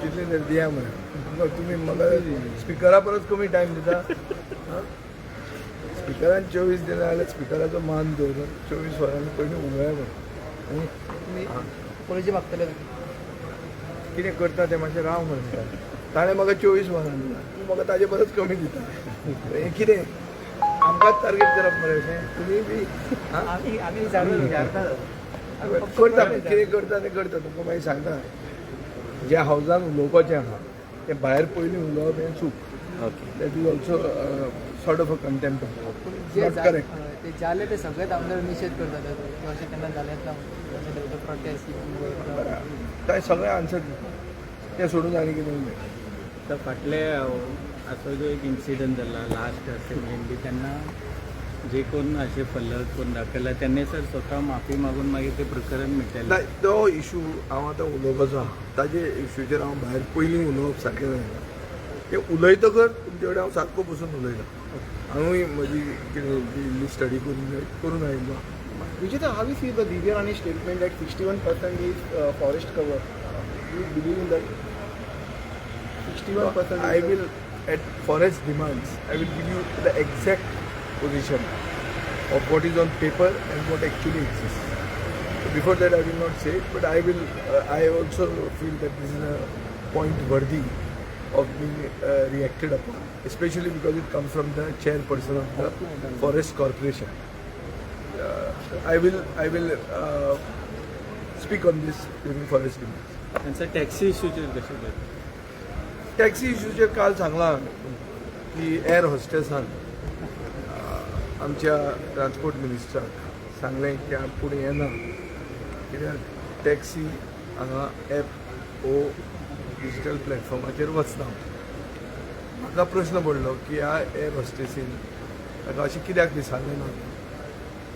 तितले तरी दिया मरे. तुमकां तुमी म्हाका स्पिकरा परस कमी टायम दिता. स्पिकरान 24 दिले जाल्यार स्पिकराचो मान दवरून 24 वरांनी पयलीं उलोवया मरे. तुमी पॉलिसी मागतले तुमी. कितें करता तें मातशें राव मरे. ताणें म्हाका 24 वरां दिला, तूं म्हाका ताजे परस कमी दिता. हें कितें, आमकांच टार्गेट करप मरे अशें तुमी बी? आं? आमी आमी विचारता. करता, कितें करता तें करता. तुमकां मागीर सांगता. ज्या हावजान उलोवपाचें आहा तें भायर पयलीं उलोवप हें चूक. That is also sort of a contempt. J not correct. हय, ते जाले ते सगळेच आमदार निशेध करतात ताचो की अशें केन्ना जालेंच ना म्हणून. अशें प्रोटेस्ट. काय सगळें आन्सर दिता तें सोडून आनी कितें उलय. तर फाटले असो जो एक इन्सिडंट जाला लास्ट असेंब्लीन बी, तेन्ना जे कोण असे फलक कोण दाखयला त्यांनी सर स्वतः माफी मागून मागीर ते प्रकरण मिटयलें. ना, तो इशू हांव आतां उलोवपाचो आहा. ताजे इशूचेर हांव भायर पयलीं उलोवप सारकें जायना. तें उलयतकच तुमचे कडेन हांव सारको बसून उलयता. हांवूय म्हजी कितें इल्ली स्टडी करून करून आयिल्लो आहा. Vijay, how you see the Divya Rani statement that 61% is forest cover? Do you believe in that? 61% I will, at forest demands, I will give you the exact position of what is on paper and what actually exists. So before that, I will not say it, but I will. I also feel that this is a point worthy of being reacted upon, especially because it comes from the chairperson of the Forest Corporation. I will. I will speak on this during forest demands. आणि sir, taxi इश्यूचेर कशें काय? Taxi इश्यूचेर काल सांगलां हांवें की air हॉस्टेसान आमच्या transport मिनिस्टराक सांगलें की आपूण येना कित्याक टॅक्सी हांगा एप हो डिजिटल प्लॅटफॉर्माचेर वचना. म्हाका प्रश्न पडलो की ह्या एअर हॉस्टेसीन ताका अशें कित्याक दिसलें ना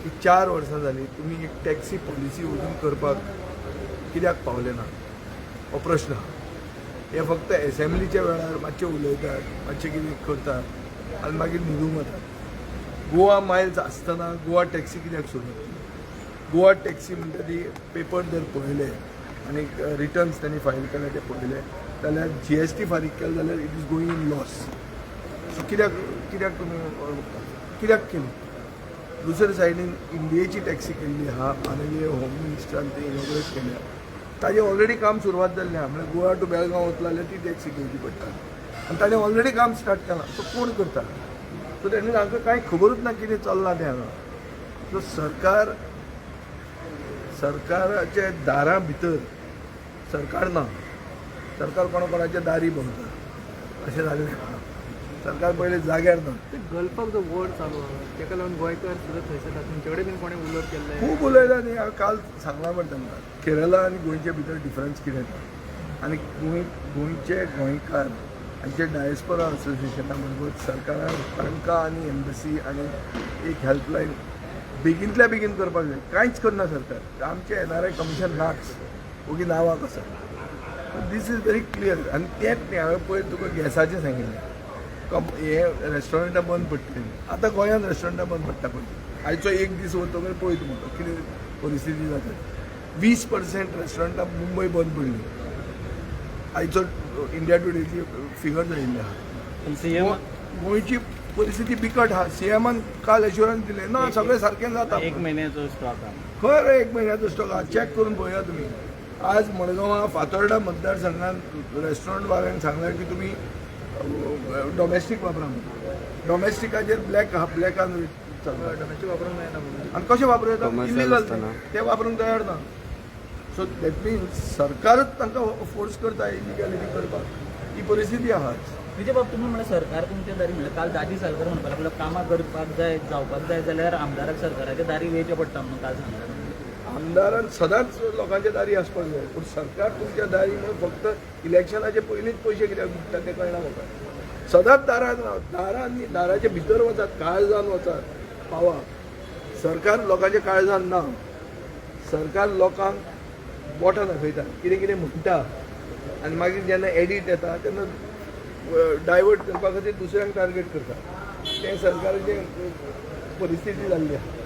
की 4 वर्सां जालीं, तुमी एक टॅक्सी पॉलिसी अजून करपाक कित्याक पावले ना, हो प्रश्न आहा. हे फक्त एसेंब्लीच्या वेळार मातशे उलयतात, मातशें कितें करतात आनी मागीर न्हिदूंक वतात. गोवा मायल्स आसतना गोवा टॅक्सी कित्याक सोडली? गोवा टॅक्सी म्हणटा ती पेपर जर पळयले आनी रिटर्न्स त्यांनी फायल केले ते पळयले जाल्यार जीएसटी फारीक केले जाल्यार it is going in loss. So कित्याक कित्याक तुमी कित्याक केली? दुसरे सायडीन इंडियेची टॅक्सी केल्ली आहा, माननीय होम मिनिस्टरान ती इनॉग्रेट केल्या. ताजें ऑलरेडी काम सुरवात जाल्लें आहा. म्हळ्यार गोवा टू बेळगांव वतलो जाल्यार ती टॅक्सी घेवची पडटा आनी ताणें ऑलरेडी काम स्टार्ट केलां. सो कोण करता? सो तेणी तांकां कांय खबरूच ना कितें चल्लां तें हांगा. सो सरकार, सरकाराच्या दारा भितर सरकार ना. सरकार कोणा कोणाच्या दारी भोंवता अशें जाल्लें आहा. सरकार पयलें जाग्यार ना. ते गल्फाक जो वॉर चालू आहा तेका लागून गोंयकार सुद्दां थंयसर आसा. तुमचे कडेन बीन कोणें उलोवप केल्लें? खूब उलयला न्ही. हांवें काल सांगलां मरे तांकां, केरला आनी गोंयचे भितर डिफरन्स कितें तो आनी गोंय गोंयचे गोंयकार हांचे डायस्पोरा असोसिएशना बरोबर सरकारान तांकां आनी एम्बसी आनी एक हेल्पलायन बेगीनतल्या बेगीन करपाक जाय. कांयच करना सरकार. आमचें एनआरआय कमिशन नाच, ओगी नांवाक आसा. This is very clear. आनी तेंच न्ही, हांवें पयर तुका गॅसाचें सांगिल्लें. कम हे रेस्टॉरंटां बंद पडटलीं. आतां गोंयांत रेस्टॉरंटां बंद पडटा पळय. आयचो एक दीस वतकच पळय तुमकां कितें परिस्थिती जाता. 20% रेस्टॉरंटां मुंबय बंद पडली. आयचो इंडिया टुडेची फिगर आयिल्ली आहा. सीएम गोंयची परिस्थिती बिकट आहा. सीएमान काल एश्युरन्स दिलें ना, सगळें सारकें जाता. एक महिन्याचो स्टॉक आहा. खंय रे एक म्हयन्याचो स्टॉक आहा? चॅक करून पळया तुमी. आज मडगांवां फातोर्डा मतदारसंघात रेस्टॉरंट वाल्यांक सांगलां की तुमी डॉमेस्टीक वापरा म्हणून. डॉमेस्टिकाचेर ब्लॅक आहा, ब्लॅकान चलता. डोमेस्टीक वापरूंक मेळना म्हणून. आनी कशें वापरूं येता? Commercial illegal. आसतना. ते वापरूंक तयार ना. सो that means सरकारच तांकां फोर्स करता इलिगॅलिटी करपाक. ही परिस्थिती आहा. विजय बाब, तुमी म्हणल्यार सरकार तुमच्या दारी म्हणल्यार काल दादी सालकर म्हणपाक लागलो, कामां करपाक जाय, जावपाक जाय जाल्यार आमदाराक सरकाराच्या दारी वयचें पडटा म्हणून काल सांगला. आमदारान सदांच लोकांच्या दारी आसपाक जाय, पूण सरकार तुमच्या दारी म्हणून फक्त इलेक्शनाचे पयलींच पयशे कित्याक बुडटा तें कळना म्हाका. सदांच दारान राव, दारान, दाराच्या भितर वचात, काळजान वचात, पावा. सरकार लोकांच्या काळजान ना. सरकार लोकांक बोटां दाखयता, कितें कितें म्हणटा आनी मागीर जेन्ना एडीट येता तेन्ना डायवर्ट करपा खातीर दुसऱ्यांक टार्गेट करता. तें सरकाराचें परिस्थिती जाल्ली आहा.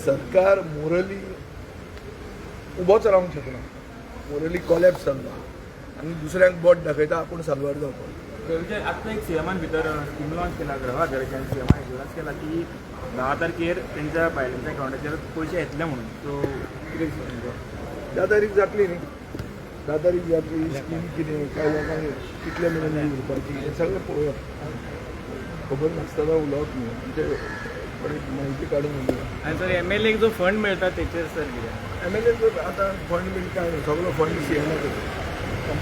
सरकार मोरली उबोच रावंक शकना. मोरली कॉलॅप्स जाल्लो आहा. आनी दुसऱ्यांक बोट दाखयता आपूण साल्वार जावपाक. आतां एक सीएमान भितर स्कीम लॉन्च केला गृह आधाराच्यान सीएमान एश्योरन्स केला की 10 तारखेर तेंच्या बायलांच्या अकावंटाचेर पयशे येतले म्हणून. सो कितें दिसता तुमकां? 10 तारीख जातली न्ही, 10 तारीख जातली. स्कीम कितें, काय लोकांक कितले मेरेन उरपाची, हें सगळें पळोवया. खबर नासतना उलोवप न्ही, आमचे बरी म्हायती काडून उलोवया. आनी सर एमएलए जो फंड मेळटा तेचेर सर कितें? एम एल ए आतां फंड बीन काय न्ही, सगळो फंड सी एमा कडेन.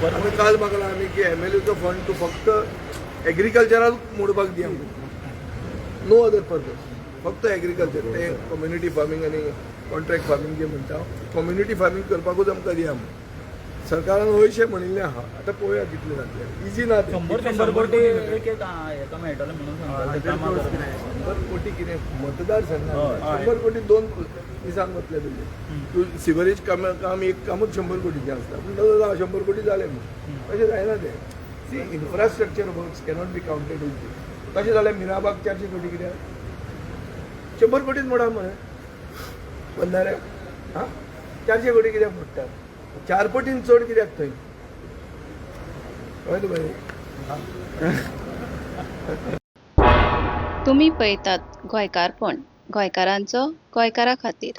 आतां काल मागला आमी की एम एल एचो फंड तूं फक्त एग्रीकल्चराक मोडपाक दी आमकां, नो अदर पर्पज, फक्त एग्रीकल्चर. ते कम्युनिटी फार्मींग आनी कॉन्ट्रॅक्ट फार्मींग जें म्हणटा, कम्युनिटी फार्मींग करपाकूच आमकां दिया म्हणून सरकारान हयशें म्हणिल्लें आहा. आतां पळोवया कितलें जातलें. इजी ना तें. 100-100 कोटी एक एक हेका मेळटलें म्हणून सांगता ते कामां करपाक. 100 कोटी कितें मतदारसंघात 100 कोटी 2 दिसान वतले तुजे. तूं सिवरेज काम काम एक कामूच 100 कोटीचें आसता, पूण 100 कोटी जालें म्हूण तशें जायना तें. See, infrastructure works cannot be counted in this. तशें जाल्यार मिराबाग 400 कोटी कित्याक? 100 कोटीच मोडा मरे बंधाऱ्याक. आं, 400 कोटी कित्याक मोडटात? 4 पटीन चड कित्याक थंय? कळ्ळें तुका हें? तुमी पळयतात गोंयकारपण, गोंयकारांचो गोंयकारा खातीर.